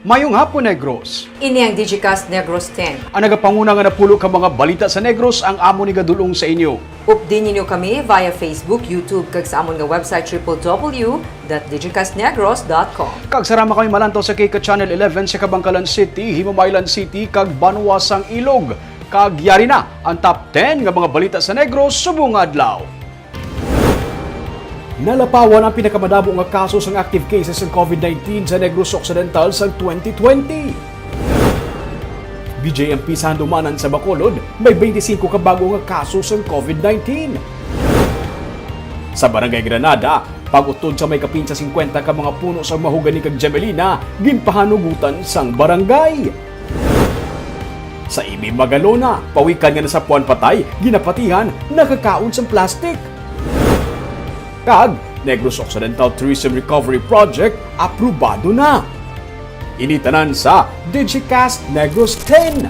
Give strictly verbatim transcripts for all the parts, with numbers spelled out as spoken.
Mayong hapon, Negros. Ini ang Digicast Negros ten. Ang nagapanguna nga napulo ka mga balita sa Negros ang amon igadul-ong sa inyo. Updi ninyo kami via Facebook, YouTube, kag sa amon nga website, triple W dot digicast negros dot com. Kag sarama kami malantaw sa K K Channel eleven sa Kabangkalan City, Himamaylan City, kag Banwa sang Ilog. Kag yari na ang top ten nga mga balita sa Negros subong nga adlaw. Nalapawan ang pinakamadamo nga kaso sang active cases sang COVID nineteen sa Negros Occidental sang twenty twenty. B J M P sa Handumanan sa Bacolod, may twenty-five ka bago nga kaso sang COVID nineteen. Sa Barangay Granada, pag-utod sa may kapin sa singkwenta ka mga puno sang mahogany kag jamelina, ginpahanugutan sang barangay. Sa Ibi Magalona, pawikan nga nasapuan patay, ginapatihan, nakakaon sang plastic. Kag Negros Occidental Tourism Recovery Project aprobado na. Ini tanan sa Digicast Negros ten.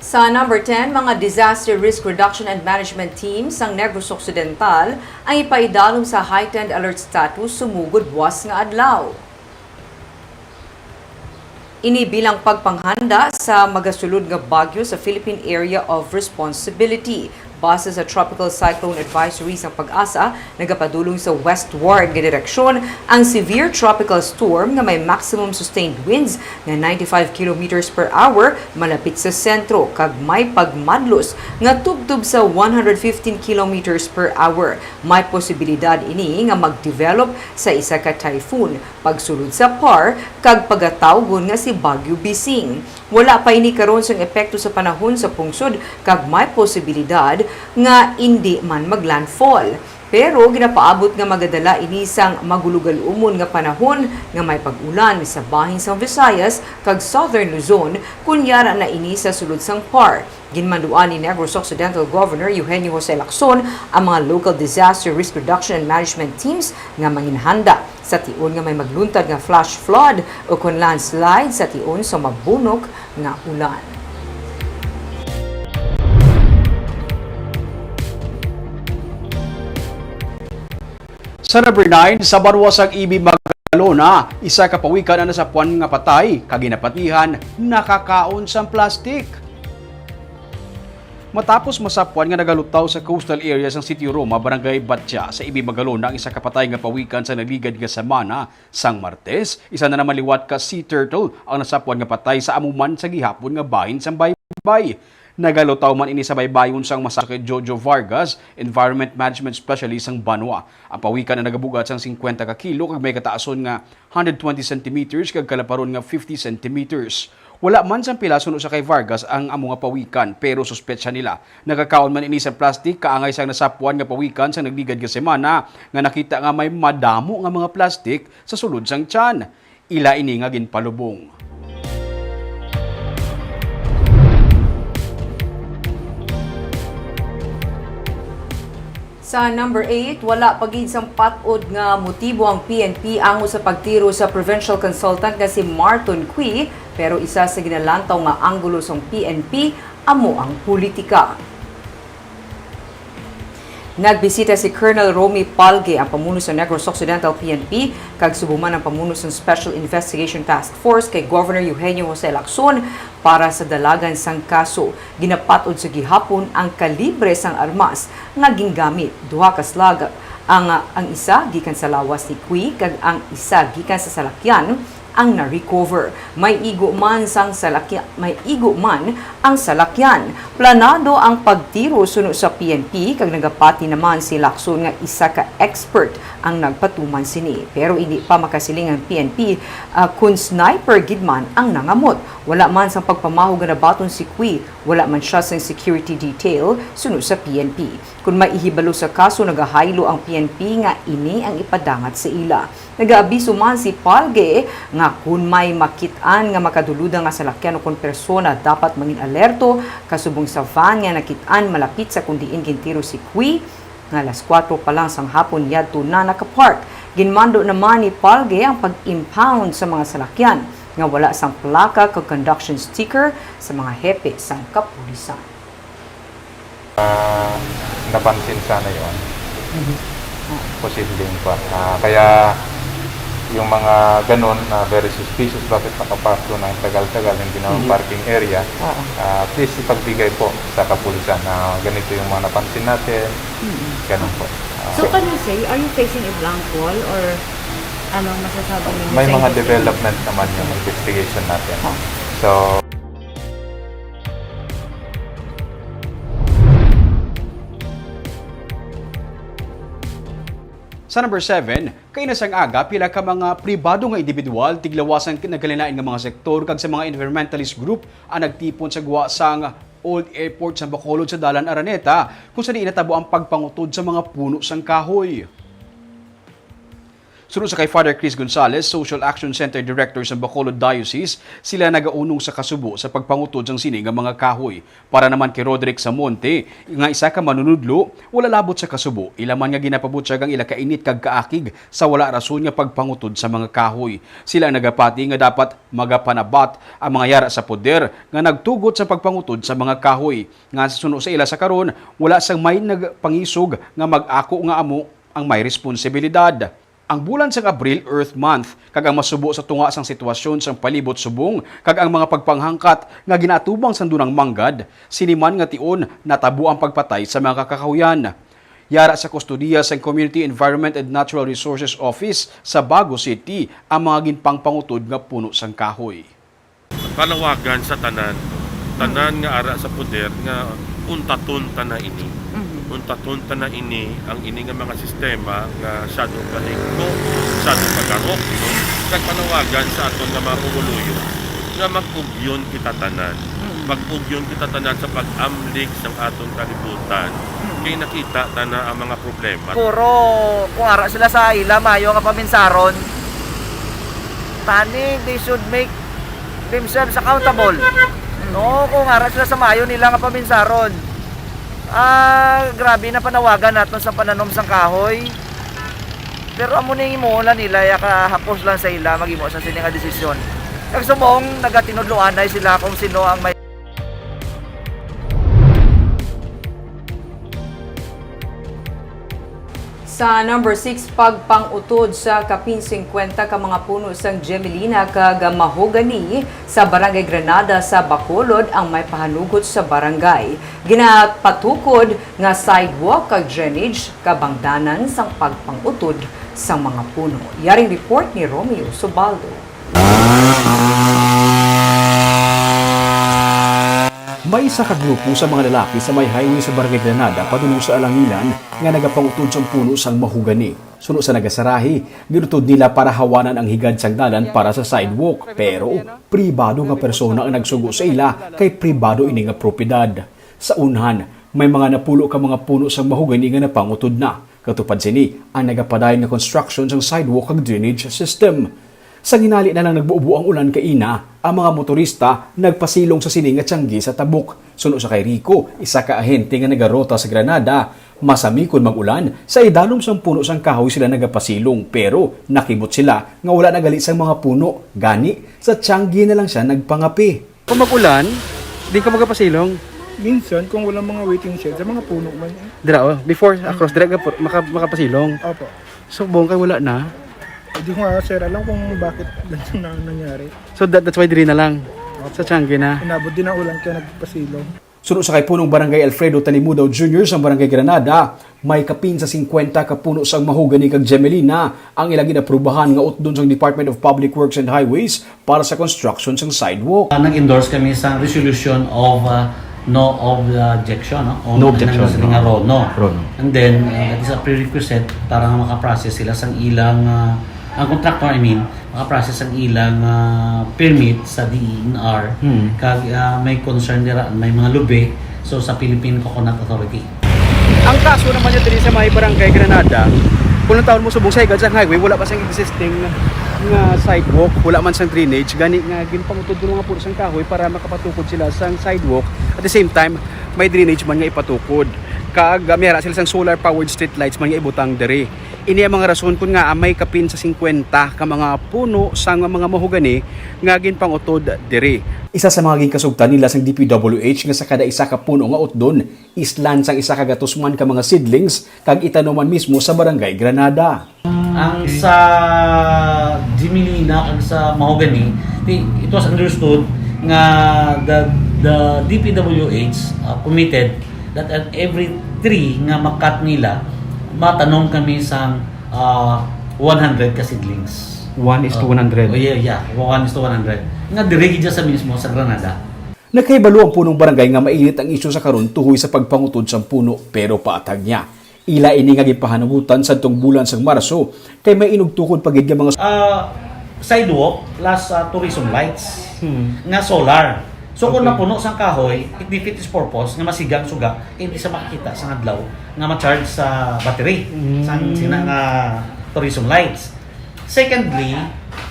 Sa number ten, mga Disaster Risk Reduction and Management Team sang Negros Occidental ang ipaidalom sa heightened alert status sumugod buwas nga adlaw. Ini bilang pagpanghanda sa magasulod nga bagyo sa Philippine Area of Responsibility. Base sa Tropical Cyclone Advisory sang PAGASA, nagapadulong sa westward nga direksyon ang severe tropical storm nga may maximum sustained winds nga ninety-five kilometers per hour malapit sa sentro kag may pagmadlos nga tubtob sa one hundred fifteen kilometers per hour. May posibilidad ini nga mag-develop sa isa ka typhoon, pagsulod sa PAR, kag pagatawgon nga si Bagyo Bising. Wala pa ini karon sang epekto sa panahon sa pungsod kag may posibilidad nga indi man maglandfall. Pero ginapaabot nga magadala ini sang magulugalumon nga panahon nga may pag-ulan sa bahin sang Visayas kag Southern Luzon kon yara na ini sa sulod sang PAR. Ginmanduan ni Negros Occidental Governor Eugenio Jose Lacson ang mga local disaster risk reduction and management teams nga manginhanda sa tion nga may magluntad nga flash flood ukon landslide sa tion sa mabunok nga ulan. Sa number nine, sa banwa sang Ibi, Magalona, isa ka pawikan ang nasapuan nga patay, kag ginapatihan, nakakaon sang plastic. Matapos masapuan nga nagalutaw sa coastal area sang Sitio Roma, Barangay Batya, sa Ibi, Magalona, ang isa ka patay nga pawikan sa nagligad nga semana, sang Martes, isa na naman liwat ka sea turtle ang nasapuan nga patay sa amo man sa gihapon nga bahin sang baybay. Nagalutaw man ini sa baybayon sang masaso kay Jojo Vargas, Environment Management Specialist sang banwa. Ang pawikan ang nagabugat sang singkwenta ka kilo kag may kataason nga hundred twenty centimeters kag kalaparon nga fifty centimeters. Wala man sang pila suno sa kay Vargas ang amo nga pawikan, pero suspetsa nila nakakaon man ini sa plastic kaangay sang nasapuan nga pawikan sa nagligad nga semana nga nakita nga may madamo nga mga plastic sa sulod sang tiyan. Ila ini nga ginpalubong. Sa number eight, wala pa gid sang pat-od nga motibo ang P N P angot sa pagtiro sa provincial consultant nga si Marton Qui, pero isa sa ginalantaw nga anggulo sang P N P amo ang politika. Nagbisita si Colonel Romy Palge, ang pamuno sa Negros Occidental P N P, kag subong man ang pamuno sa Special Investigation Task Force kay Governor Eugenio Jose Lacson para sa dalagan sang kaso. Ginapat-od sa gihapon ang kalibre sang armas nga gingamit, duha ka slug ang, ang isa gikan sa lawas ni Qui kag ang isa gikan sa salakyan ang na-recover. May igo man sang salakyan, may igo man ang salakyan. Planado ang pagtiro suno sa P N P kag nagapati naman si Lacson nga isa ka expert ang nagpatuman sini. Pero hindi pa makasiling ang P N P, ah, kun sniper gid man ang nangamot. Wala man sang pagpamaho nga nabaton si Qui, wala man siya sang security detail suno sa P N P. Kun may ihibalo sa kaso, nagahaylo ang P N P nga ini ang ipadangat sa ila. Nagaabiso man si Palge nga kun may makit-an nga makaduluda nga salakyan ukon persona, dapat mangin-alerto, kasubong sa van nga nakit-an malapit sa kon diin gintiro si Qui, nga alas kuwatro pa lang sang hapon yadto na nakapark. Ginmando naman ni Palge ang pag-impound sa mga salakyan nga wala sang plaka kag conduction sticker sa mga hepe sang kapulisan. Ah, Napansin sana yon. Mhm. Posibleng pa. Ah, kaya yung mga ganun na very suspicious, bakit nakapark doon ng tagal-tagal, hindi naman Mhm. parking area, Oo. ah, please ipagbigay po sa kapulisan na ganito yung mga napansin natin. Mhm. Ganun po. Ah, So, can you say, are you facing a blank wall or anong masasabi ninyo May sa mga investigation? development naman yung investigation natin. Oh. So, Sa number seven, kaina sang aga, pila ka mga pribado nga individual, tiglawas ang nagkalain-lain nga mga sektor kag sa mga environmentalist group ang nagtipon sa gwa sang Old Airport sa Bacolod sa Dalan Araneta, kung sa diin natabo ang pagpangutod sa mga puno sang kahoy. Suno sa kay Father Chris Gonzalez, Social Action Center Director sa Bacolod Diocese, sila nagaunong sa kasubo sa pagpangutod sang sini nga mga kahoy. Para naman kay Roderick Samonte, nga isa ka manunudlo, wala labot sa kasubo, ila man nga ginapabutyag ang ila kainit kag kaakig sa wala rason nga pagpangutod sa mga kahoy. Sila ang nagapati nga dapat magapanabat ang mga yara sa poder nga nagtugot sa pagpangutod sa mga kahoy, nga suno sa ila sa karon, wala sang may nagpangisog nga mag-ako nga amo ang may responsibilidad. Ang bulan sang Abril, Earth Month, kag ang masubo sa tunga sang sitwasyon sang palibot subong kag ang mga pagpanghangkat nga ginaatubang sang dunang manggad, sini man nga tion natabo ang pagpatay sa mga kakahuyan. Yara sa kustodiya sang Community Environment and Natural Resources Office sa Bago City ang mga ginpangpangutod nga puno sang kahoy. Panawagan sa tanan, tanan nga ara sa poder nga untaton ta na ini. Mhm. Untaton ta na ini, ang ini nga mga sistema nga shadow kahigko, shadow pagarok, no? Kag panawagan sa aton nga mga pumuluyo nga mag-ugyon kita tanan. Mhm. Mag-ugyon kita tanan sa pag-amlig sang aton kalibutan. Mhm. Kay nakita ta na ang mga problema. Siguro, kung ara sila sa ila, mayo nga paminsaron, tani, they should make themselves accountable. No, kung ara sila sa mayo nila nga paminsaron. Ah, grabe na panawagan naton sa pananom sang kahoy. Pero amo ning himuon lang nila, ya kahapos lang sa ila maghimo sa sini nga desisyon. Kag subong nagatinudloanay sila kung sino ang may Sa number six, pagpang-utod sa kapin singkwenta ka mga puno sang Gemelina kag mahogany sa Barangay Granada sa Bacolod ang may pahanugot sa barangay. Ginapatukod nga sidewalk kag drainage kabangdanan sang pagpang-utod sa mga puno. Yaring report ni Romeo Subaldo. May isa ka grupo sa mga lalaki sa may highway sa Barangay Granada padulong sa Alanginan nga nagapangutod sang puno sang mahogany. Suno sa nagasarahi, ginutod nila para hawanan ang higad sang dalan para sa sidewalk, pero pribado nga persona ang nagsugo sa ila kay pribado ini nga propiedad. Sa unhan, may mga napulo ka mga puno sang mahogany nga napangutod na. Katupad sini ang nagapadayon nga construction sang sidewalk kag drainage system. Sa ginali na lang nagbubo ang ulan kaina, ang mga motorista nagpasilong sa sini nga tiyanggi sa tabok. Suno sa kay Rico, isa ka ahente nga nagarota sa Granada, masami kon mag-ulan, sa idalom sang puno sang kahoy sila nagapasilong, pero nakibot sila nga wala nagali sang mga puno. Gani, sa tiyanggi na lang siya nagpangape. Kung mag-ulan, di ka magapasilong? Minsan, kung walang mga waiting shed, sa mga puno man. Dira, oh. Before, across, dira ka pu-, maka-, makapasilong. Opo. So, bongkay wala na? Hindi ko nga, sir, alam kung bakit ganun na nangyari. So, that, that's why diri na lang. Opo. Sa tiyanggi na. Inabot din ang ulan kaya nagpasilong. Suno sa kay Punong Barangay Alfredo Tanimudaw Junior sa Barangay Granada, may kapin sa singkwenta ka puno sang mahogany kag gemelina ang ila ginaprubahan nga utdon sang Department of Public Works and Highways para sa construction sang sidewalk. Ah, nag-endorse kami sa resolution of, ah, no of, ah, objection, no? O No objection, ano sa nga no. RONO. RONO. And then, ah, that is a prerequisite para nga makaprocess sila sang ilang, ah, ang contractor, I mean, makaprocess ang ilang, ah, permit sa D E N R. Hmm. Kag, ah, may concern dira, may mga lubi, so sa Philippine Coconut Authority. Ang kaso naman niya diri sa may Barangay Granada, kung ang taon mo subong sa higad sa highway, wala pa sang existing nga sidewalk, wala man sang drainage, gani nga ginpangutod nga mga puno sang kahoy para makapatukod sila sang sidewalk. At the same time, may drainage man nga ipatukod. Kag, ah, may ara sila sang solar powered street lights man nga ibutang diri. Ini ang mga rason kon ngaa may kapin sa singkwenta ka mga puno sang mga mahogani nga ginpangutod diri. Isa sa mga ginkasugtan nila sang D P W H nga sa kada isa ka puno nga utdon, islan sang isa ka gatusman ka mga seedlings kag itanuman mismo sa Barangay Granada. Ang sa Gemelina kag sa Mahogany, ti-, it was understood nga the, the D P W H, uh, committed that at every tree nga makat nila, matanom kami sang, uh, one hundred ka seedlings. One is to Uh, one hundred. Oh, yeah, yeah. One is to one hundred. Nga diri gid sa mismo sa Granada. Nagkahibalo ang punong barangay nga mainit ang isyu sa karon tuhoy sa pagpangutod sang puno, pero paatag niya, ila ini nga ginpahanugutan sadtong bulan sang Marso, kay may inugtukod pa gid nga mga Ah, sidewalk plus, ah, tourism lights Hmm. nga solar. So, kung Okay. napuno sang kahoy, it defeat its purpose nga masiga ang suga, hindi sa makakita sa adlaw nga ma-charge sa battery, Mm. sang sina nga tourism lights. Secondly,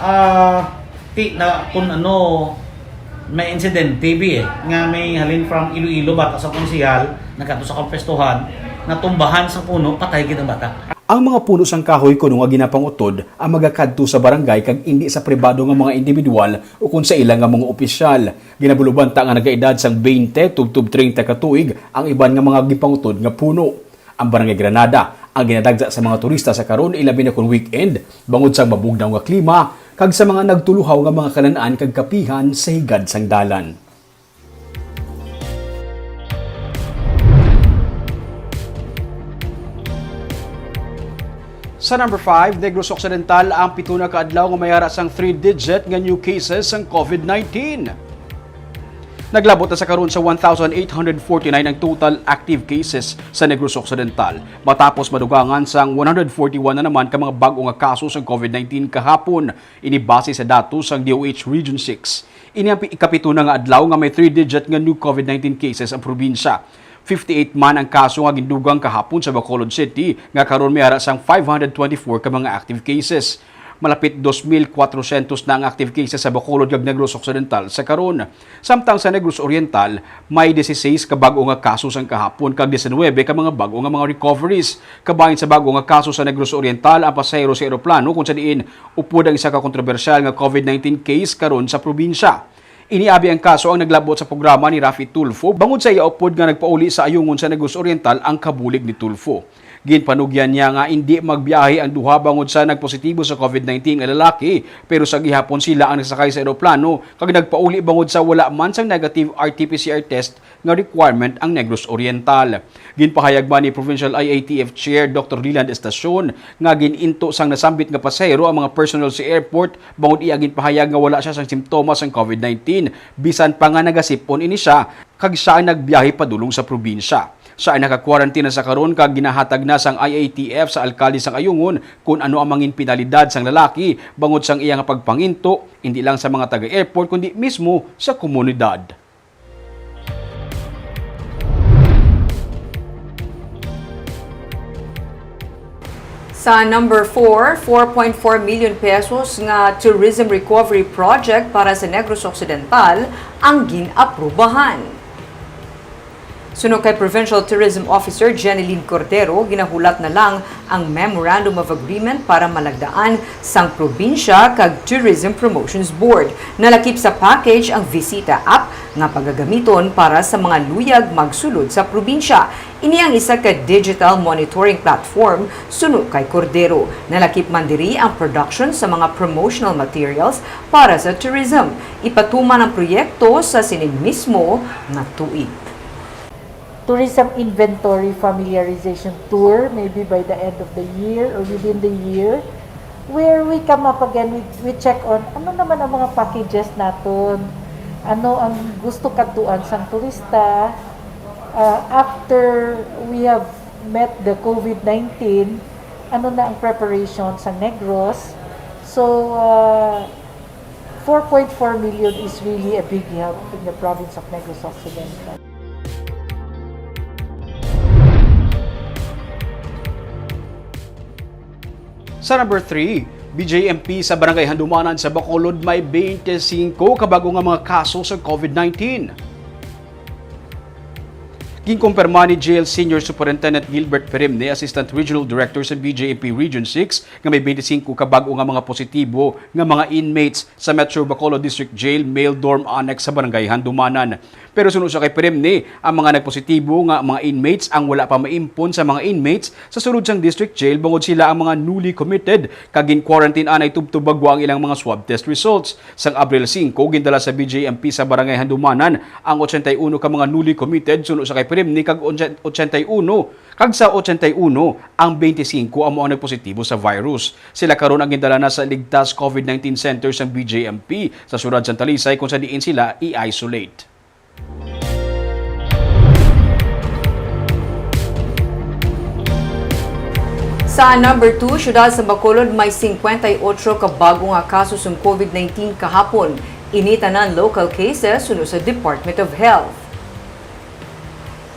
ah, ti-, na, kung ano, may insidente, bi, eh, nga may halin from Iloilo, bata sa konsehal, nagkadto sa kampestuhan, natumbahan sa puno, patay gid ang bata. Ang mga puno sang kahoy kuno nga ginapangutod ang magakadto sa barangay kag indi sa pribado nga mga individual ukon sa ila nga mga opisyal. Ginabulubanta nga nagaedad sang twenty tubtob treinta ka tuig ang iban nga mga ginpangutod nga puno. Ang Barangay Granada ang ginadagsa sa mga turista sa karon, ilabi na kon weekend, bangod sa mabugnaw nga klima kag sa mga nagtuluhaw nga mga kalan-an kag kapihan sa higad sang dalan. Sa number five, Negros Occidental ang pito na ka adlaw nga may ara sang three-digit nga new cases sang COVID nineteen. Naglabot na sa karon sa one thousand eight hundred forty-nine ang total active cases sa Negros Occidental, matapos madugangan sang one hundred forty-one na naman ka mga bag-o nga kaso sang COVID nineteen kahapon. Ini base sa datos sang D O H Region six. Ini ang pi-, ikapito na nga adlaw nga may three-digit nga new COVID nineteen cases ang probinsya. Fifty-eight man ang kaso nga gindugang kahapon sa Bacolod City, nga karon may ara sang five hundred twenty-four ka mga active cases. Malapit dos mil kwatrosyentos na ang active cases sa Bacolod kag Negros Occidental sa karon. Samtang sa Negros Oriental, may dieciséis ka bag-o nga kaso sang kahapon kag diecinuebe ka mga bag-o nga mga recoveries. Kabahin sa bag-o nga kaso sa Negros Oriental ang pasahero sa eroplano, kung sa diin upod ang isa ka kontrobersyal nga COVID nineteen case karon sa probinsya. Ini abi ang kaso ang naglabot sa programa ni Raffy Tulfo bangod sa iya upod nga nagpauli sa ayungon sa Negros Oriental ang kabulig ni Tulfo. Ginpanugyan niya nga indi magbiyahe ang duha bangod sa nagpositibo sa COVID nineteen nga lalaki, pero sa gihapon sila ang nagsakay sa eroplano kag nagpauli bangod sa wala man sang negative R T P C R test nga requirement ang Negros Oriental. Ginpahayag man ni Provincial I A T F Chair Doctor Leland Estacion nga gin-into sang nasambit nga pasahero ang mga personnel sa airport bangod iya ginpahayag nga wala siya sang simptomas sang COVID nineteen, bisan pa nga nagasip-on ini siya kag siya ang nagbiyahe padulong sa probinsya. Siya ay naka-quarantine na sa karon kag ginahatag na sang I A T F sa alkalde sang ayungon kon ano ang mangin penalidad sang lalaki bangod sang iya nga pagpanginto, hindi lang sa mga taga-airport kundi mismo sa komunidad. Sa number four, four point four million pesos nga Tourism Recovery Project para sa Negros Occidental ang gin-aprubahan. Suno kay Provincial Tourism Officer Jeneline Cordero, ginahulat na lang ang Memorandum of Agreement para malagdaan sang probinsya kag Tourism Promotions Board. Nalakip sa package ang Visita app nga pagagamiton para sa mga luyag magsulod sa probinsya. Ini ang isa ka digital monitoring platform, suno kay Cordero. Nalakip man diri ang production sa mga promotional materials para sa tourism. Ipatuman ang proyekto sa sini mismo nga tuig. Tourism inventory familiarization tour, maybe by the end of the year or within the year, where we come up again, we, we check on ano naman ang mga packages naton, ano ang gusto kadtuan sang turista, ah, after we have met the COVID nineteen, ano na ang preparation sa Negros. So, ah, four point four million is really a big help in the province of Negros Occidental. Sa number three, B J M P sa Barangay Handumanan sa Bacolod may twenty-five ka bag-o nga mga kaso sa COVID nineteen. Ginkumpirma ni Jail Senior Superintendent Gilbert Perimne, Assistant Regional Director sa B J M P Region six, nga may twenty-five ka bag-o nga mga positibo nga mga inmates sa Metro Bacolod District Jail Male Dorm Annex sa Barangay Handumanan. Pero suno sa kay Perimne, ang mga nagpositibo nga mga inmates ang wala pa maimpon sa mga inmates sa sulod sang District Jail, bangod sila ang mga newly committed kag gin-quarantine anay tubtob bag-o ang ilang mga swab test results. Sang Abril singko, gindala sa B J M P sa Barangay Handumanan ang ochenta y uno ka mga newly committed. Suno sa kay Perimne, kag onse-, ochenta y uno, kag sa ochenta y uno, ang twenty-five amo ang nagpositibo sa virus. Sila karon ang gindala na sa ligtas COVID nineteen center sang B J M P sa siyudad sang Talisay, kung sa diin sila i-isolate. Sa number two, siyudad sa Bacolod, may singkwenta y otro ka bago nga kaso sang COVID nineteen kahapon. Ini tanan local cases, suno sa Department of Health.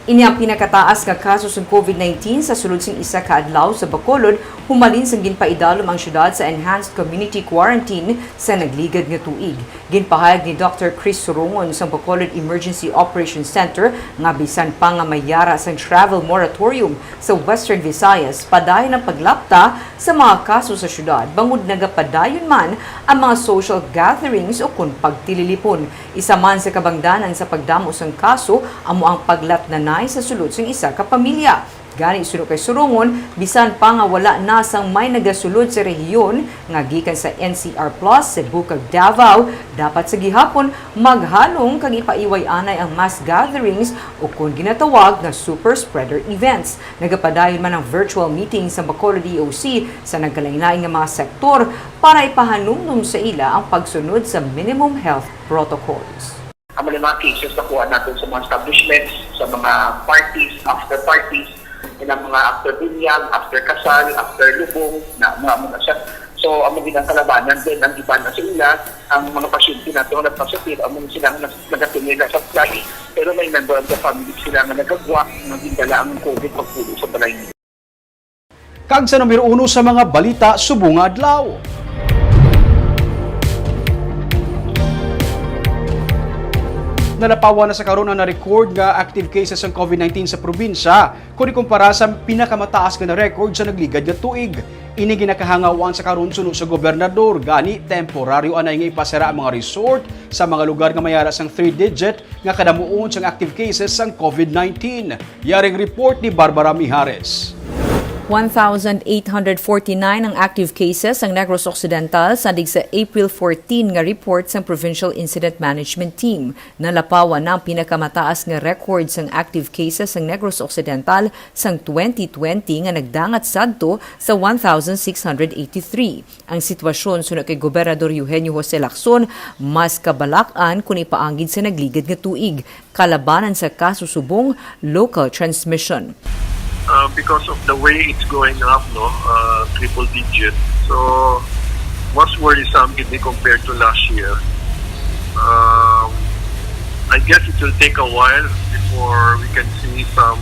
Ini ang pinakataas nga kaso sang COVID nineteen sa sulod sing isa ka adlaw sa Bacolod, humalin sang ginpaidalom ang siyudad sa enhanced community quarantine sa nagligad nga tuig. Ginpahayag ni Doctor Chris Surongon sang Bacolod Emergency Operations Center nga bisan pa nga may yara sang travel moratorium sa Western Visayas, padayon ang paglapta sa mga kaso sa siyudad, bangod nagapadayon man ang mga social gatherings ukon pagtililipon. Isa man sa kabangdanan sa pagdamo sang kaso amo ang paglatnanay sa sulod sang isa ka pamilya. Gani, suno kay Surongon, bisan pa nga wala na sang may nagasulod sa rehiyon nga gikan sa N C R plus, Cebu kag Davao, dapat sa gihapon maghalong kag ipaiway anay ang mass gatherings ukon ginatawag nga super spreader events. Nagapadayon man ang virtual meeting sa Bacolod E O C sa nagkalain-lain nga mga sektor para ipahanumdom sa ila ang pagsunod sa minimum health protocols. Ang mga, mga cases nakuha natin sa mga establishments, sa mga parties, after parties, ilang mga after binyag, after kasal, after lubong, na mga, mga siya. So, amo gid ang kalabanan din, ang iba na sa ila, ang mga pasyente nato nga nagpositive, amo sila nga nas-, nagatinira sa flight, pero may member of the family sila nga nagagwa, nga gindala ang COVID pagpulo sa balay nila. Kag sa numero uno sa mga balita subong nga adlaw. Nalapawan na sa karon ang na-record nga active cases sang COVID nineteen sa probinsya, kon ikumpara sa pinakamataas nga na-record sa nagligad nga tuig. Ini ginakahangawan sa karon suno sa gobernador, gani temporaryo anay nga ipasara ang mga resort sa mga lugar nga may ara sang three-digit nga kadamuon sang active cases sang COVID nineteen. Yaring report ni Barbara Mijares. One thousand eight hundred forty-nine ang active cases sang Negros Occidental sandig sa April fourteen nga report sang Provincial Incident Management Team. Nalapawan na ang pinakamataas nga record sang active cases sang Negros Occidental sang twenty twenty nga nagdangat sadto sa one thousand six hundred eighty-three. Ang sitwasyon, suno kay Gobernador Eugenio Jose Lacson, mas kabalak-an kon ipaanggid sa nagligad nga tuig, kalabanan sa kaso subong local transmission. Uh, because of the way it's going up, no, uh, triple digit. So, mas worrisome gid ni compared to last year. Um, I guess it will take a while before we can see some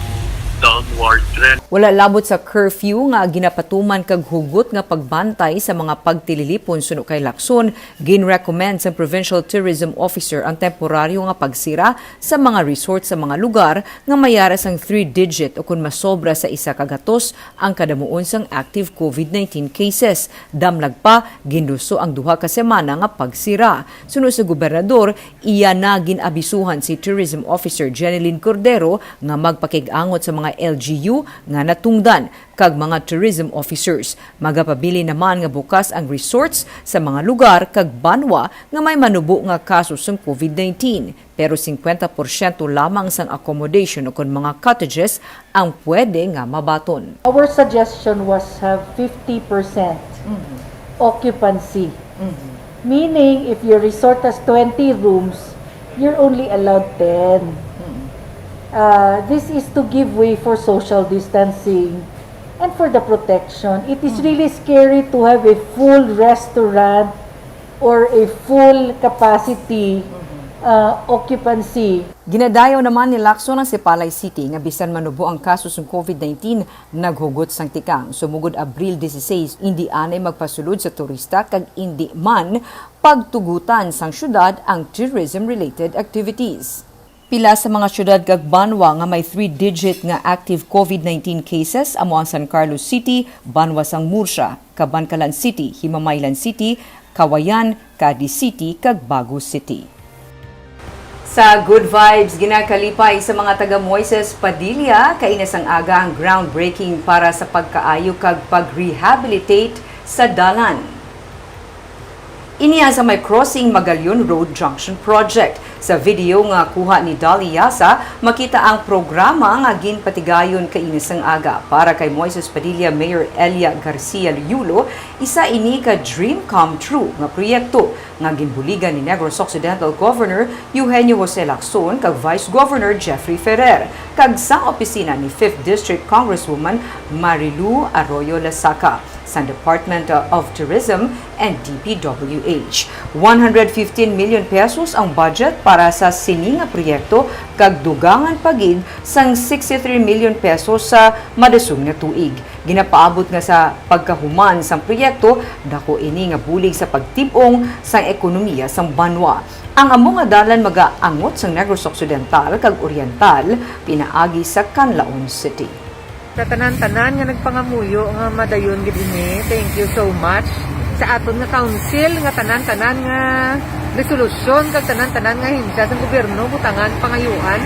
downward trend. Wala labot sa curfew nga ginapatuman kag hugot nga pagbantay sa mga pagtililipon, suno kay Lacson, gin-recommend sang Provincial Tourism Officer ang temporaryo nga pagsira sa mga resort sa mga lugar nga may ara sang three-digit o kon masobra sa isa ka gatos ang kadamuon sang active COVID nineteen cases. Damlag pa, ginluso ang duha ka semana nga pagsira. Suno sa gobernador, iya na gin-abisuhan si Tourism Officer Jeneline Cordero nga magpakig-angot sa mga L G U nga natungdan kag mga tourism officers. Magapabilin naman nga bukas ang resorts sa mga lugar kag banwa nga may manubo nga kaso sang COVID nineteen, pero singkwenta porsyento lamang sang accommodation ukon mga cottages ang pwede nga mabaton. Our suggestion was have fifty percent occupancy. Meaning, if your resort has twenty rooms, you're only allowed ten. Uh, this is to give way for social distancing and for the protection. It is really scary to have a full restaurant or a full capacity, uh, occupancy. Ginadayaw naman ni Lacson ang Sipalay City nga bisan manubo ang kaso sang COVID nineteen, naghugot sang tikang. Sumugod Abril dieciséis, indi anay magpasulod sa turista kag indi man pagtugutan sang syudad ang tourism-related activities. Pila sa mga syudad kag banwa nga may three-digit nga active COVID nineteen cases amo ang San Carlos City, banwa sang Murcia, Kabankalan City, Himamaylan City, Cauayan, Cadiz City, kag Bago City. Sa Good Vibes, ginakalipay sa mga taga Moises Padilla, kaina sang aga ang groundbreaking para sa pagkaayo kag pag-rehabilitate sa dalan. Ini ang sa may crossing Magallon Road Junction Project. Sa video nga kuha ni Dali Yasa, makita ang programa nga ginpatigayon kaina sang aga. Para kay Moises Padilla, Mayor Elia Garcia Loyulo, isa ini ka dream come true nga proyekto nga ginbuligan ni Negros Occidental Governor Eugenio Jose Lacson kag Vice Governor Jeffrey Ferrer, kag sang opisina ni Fifth District Congresswoman Marilu Arroyo Lasaca sang Department of Tourism and D P W H. One hundred fifteen million pesos ang budget para sa sini nga proyekto, kag dugangan pa gid sang sixty-three million pesos sa madason nga tuig. Ginapaabot nga sa pagkahuman sang proyekto, dako ini nga bulig sa pagtib-ong sang ekonomiya sang banwa. Ang amo nga dalan magaangot sang Negros Occidental kag Oriental pinaagi sa Canlaon City. Sa tanan-tanan nga nagpangamuyo nga madayon gid ini, thank you so much. Sa aton nga council nga tanan-tanan nga resolusyon kag tanan-tanan nga ahensya sang gobyerno butangan pangayuan,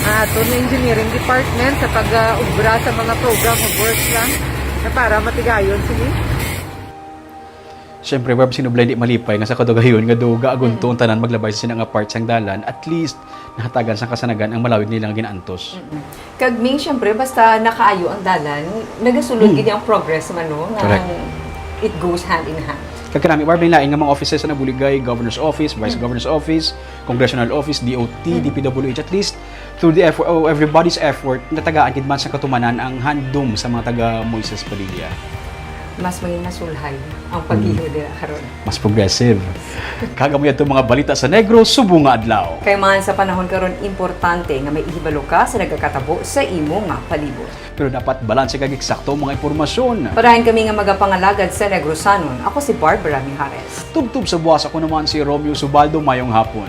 ah, aton nga engineering department sa pag-ubra sa mga program of works lang na para matigayon sini. Siyempre, Barb, sino bala hindi malipay nga sa kadugayon nga daw gaagunto ang tanan maglabay sa sina nga part sang dalan, at least nahatagan sang kasanagan ang malawig nila nga ginaantos. Kag Ming, siyempre, basta nakaayo ang dalan, nagasulod gid ang progress man, no? Nga Correct. It goes hand in hand. Kag kanami, Barb, may lain nga mga offices na nabuligay, Governor's Office, Vice Governor's Office, Congressional Office, D O T, D P W H, at least through the effort, oh, everybody's effort, natagaan gid man sa katumanan ang handom sa mga taga Moises Padilla. Mas maging masulhay ang paggiho nila karon. Mas progressive. Kag amo yadto mga balita sa Negros subong nga adlaw. Kay man sa panahon karon, importante nga may ihibalo ka sa nagakatabo sa imo nga palibot. Pero dapat balanse kag eksakto ang mga impormasyon. Padayon kami nga magapangalagad sa Negrosanon. Ako si Barbara Mijares. Tubtob sa buwas, ako naman si Romeo Subaldo. Mayong hapon.